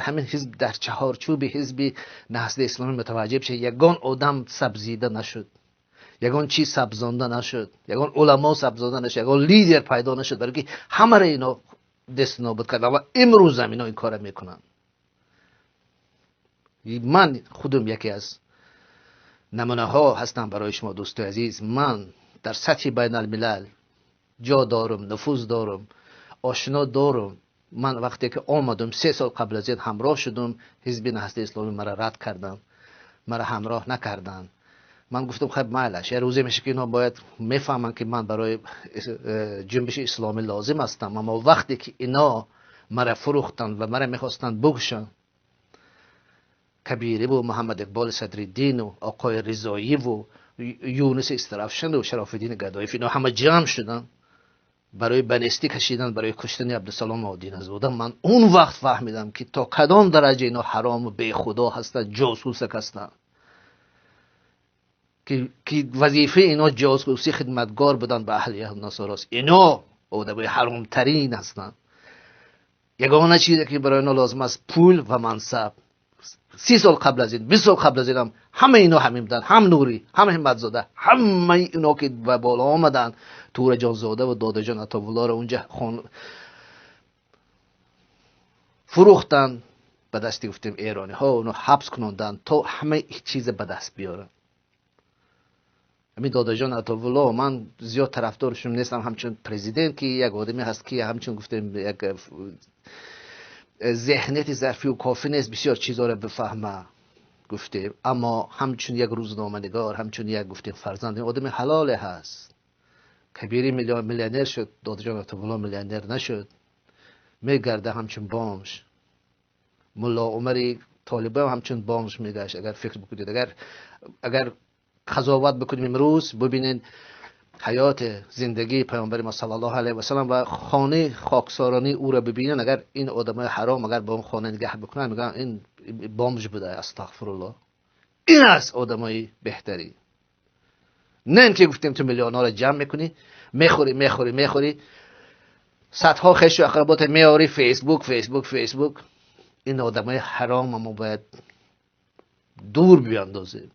Ҳамин ҳизб, дар чаҳорчӯби ҳизби Наҳзати Исломӣ мутаваҷҷеҳ шед, ягон одам сабзида нашуд, ягон чиз сабзонда нашуд, ягон уламо сабзонда нашуд, ягон лидер пайдо нашуд, барои ки ҳамаро ино десту нобуд карданд ва имрӯзам ино ин кора мекунанд. Ман худум яке аз намунаҳо ҳастам барои шумо, дӯстои азиз. Ман дар сатҳи байналмилал ҷо дорум, нуфуз дорум, ошино дорум. Ман вақте ки омадум, 3 сол қабл аз ин ҳамроҳ шудум, ҳизби Наҳзати Исломӣ мара рад карданд, мара ҳамроҳ накарданд. Ман гуфтам, хай, майлаш, як рӯзе меша, ки инҳо бояд мефаҳманд, ки ман барои ҷунбиши исломӣ лозим ҳастам. Аммо вақте ки ино мара фурӯхтанд ва мара мехостанд букушанд, Кабириву Муҳаммад Иқболи Садриддину оқои Ризоиву Юнуси Истарафшану Шарофиддини Гадоев, ино ҳама ҷамъ шуданд барои ба нестӣ кашидан, барои куштани Абдусалом Одиназода, ман он вақт фаҳмидам, ки то кадом дараҷа ино ҳарому бехудо ҳастанд, ҷосусак ҳастанд, ки вазифаи ино ҷосусӣ, хидматгор буданд ба аҳли насорост. Ино одамои ҳаромтарин ҳастанд. Ягона чизе, ки барои ино лозим аст, пул ва мансаб. 30 сол қабл аз ин, 20 сол қабл аз инам ҳама ино ҳамин буданд, ҳам Нурӣ, ҳам Ҳимматзода, ҳамаи ино, ки ба боло омаданд, Тураҷонзода ва Додаҷон Атовуллоро унҷа хон фурӯхтанд ба дасти, гуфтем, эрониҳо, оно ҳабс кунонданд, то ҳамаи чиза ба даст биёранд. Ҳамин Додаҷон Атовулло, ман зиёд тарафдоршум нестам ҳамчун президент, ки як одаме ҳаст, ки ҳамчун, гуфтем, як зеҳнияти зарфию кофӣ нест бисёр чизоро бифаҳма, гуфтем, аммо ҳамчун як рӯзноманигор, ҳамчун як, гуфтем, фарзанд, одами ҳалоле ҳаст. Кабири миллионер шуд, Додаҷон Атовулло миллионер нашуд, мегарда ҳамчун бомж. Мулло Умари Толибам ҳамчун бомж мегашт. Агар фикр бикунед, агар қазоват бикунем, имрӯз бибинед ҳаёти зиндагии паёмбари мо саллаллоҳу алайҳи васалам ва хонаи хоксоронии ӯро бибинен, агар ин одамои ҳаром агар ба он хона нигаҳ бикунанд, мегӯянд, ин бомж буда, астағфируллоҳ. Ин аст одамои беҳтарӣ, не ин ки, гуфтем, ту миллионҳоро ҷамъ мекунӣ, мехӯрӣ, мехӯрӣ, мехӯрӣ, садҳо хешу ақработа меорӣ, Фейсбук, Фейсбук, Фейсбук. Ин одамои ҳарома мо бояд дур биандозем,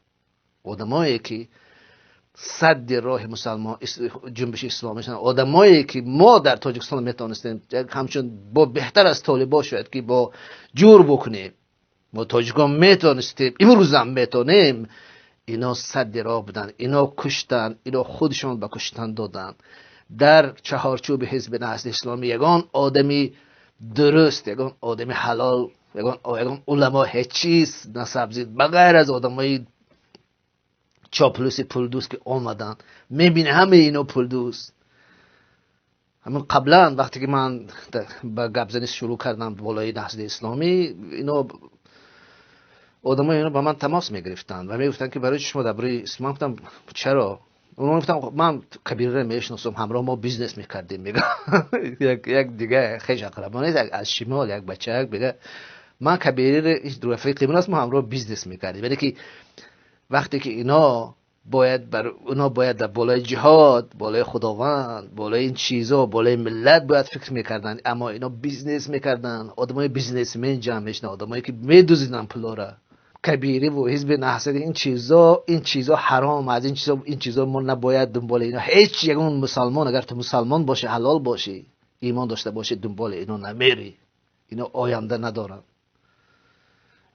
одамое, ки садди роҳи мусалмон, ҷунбиши исломӣ шуданд, одамое, ки мо дар Тоҷикистон метавонистем ҳамчун бо беҳтар аз толибо шояд ки бо ҷур букунем. Мо тоҷикон метавонистем, имрӯзам метавонем. Ино садди роҳ буданд, ино куштанд, ино худшон ба куштан доданд. Дар чаҳорчӯби ҳизби Наҳзати Исломӣ ягон одами дуруст, ягон одами ҳалол, ягон уламо, ҳеҷ чиз насабзид, ба ғайр аз одамои чоплуси пулдӯст, ки омаданд. Мебини, ҳамаи ино пулдӯст. Ҳамин қаблан, вақте ки ман ба гапзанӣ шурӯъ кардам болои Наҳзати Исломӣ, ино одамои ино ба ман тамос мегирифтанд ва мегуфтанд, ки барои чи шумо дар бораи ислом? Гуфтам, чаро? Онҳо гуфтам, ман Кабирро мешиносам, ҳамроҳ мо бизнес мекардем. Мега, як дига хеш ақрабо нест, аз шимол як бачак мега, ман Кабириро рафиқи ман аст, мо ҳамроҳ бизнес мекардем. Яъне ки вақте ки ино бояд бар ино бояд дар болои ҷиҳод, болои Худованд, болои ин чизо, болои миллат бояд фикр мекарданд, аммо ино бизнес мекарданд. Одамои бизнесмен ҷамъ мешуданд, одамое, ки медузиданд пулора. Кабириву ҳизби Наҳзат, ин чизо ҳаром аст. Ин чизо мо набояд дунболи ино. Ҳеҷ ягон мусалмон, агар ту мусалмон бошӣ, ҳалол бошӣ, имон дошта бошӣ, дунболи ино намери. Ино оянда надоранд.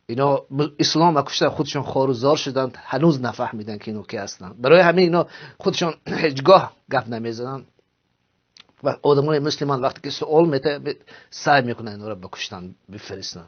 Ино ислом куштан, худшон хору зор шуданд, ҳанӯз нафаҳмиданд, ки ино ки ҳастанд. Барои ҳамин ино худшон ҳеҷгоҳ гап намезананд ва одамои мисли ман вақте ки суол мета, саъй мекунанд инора ба куштан бифиристанд.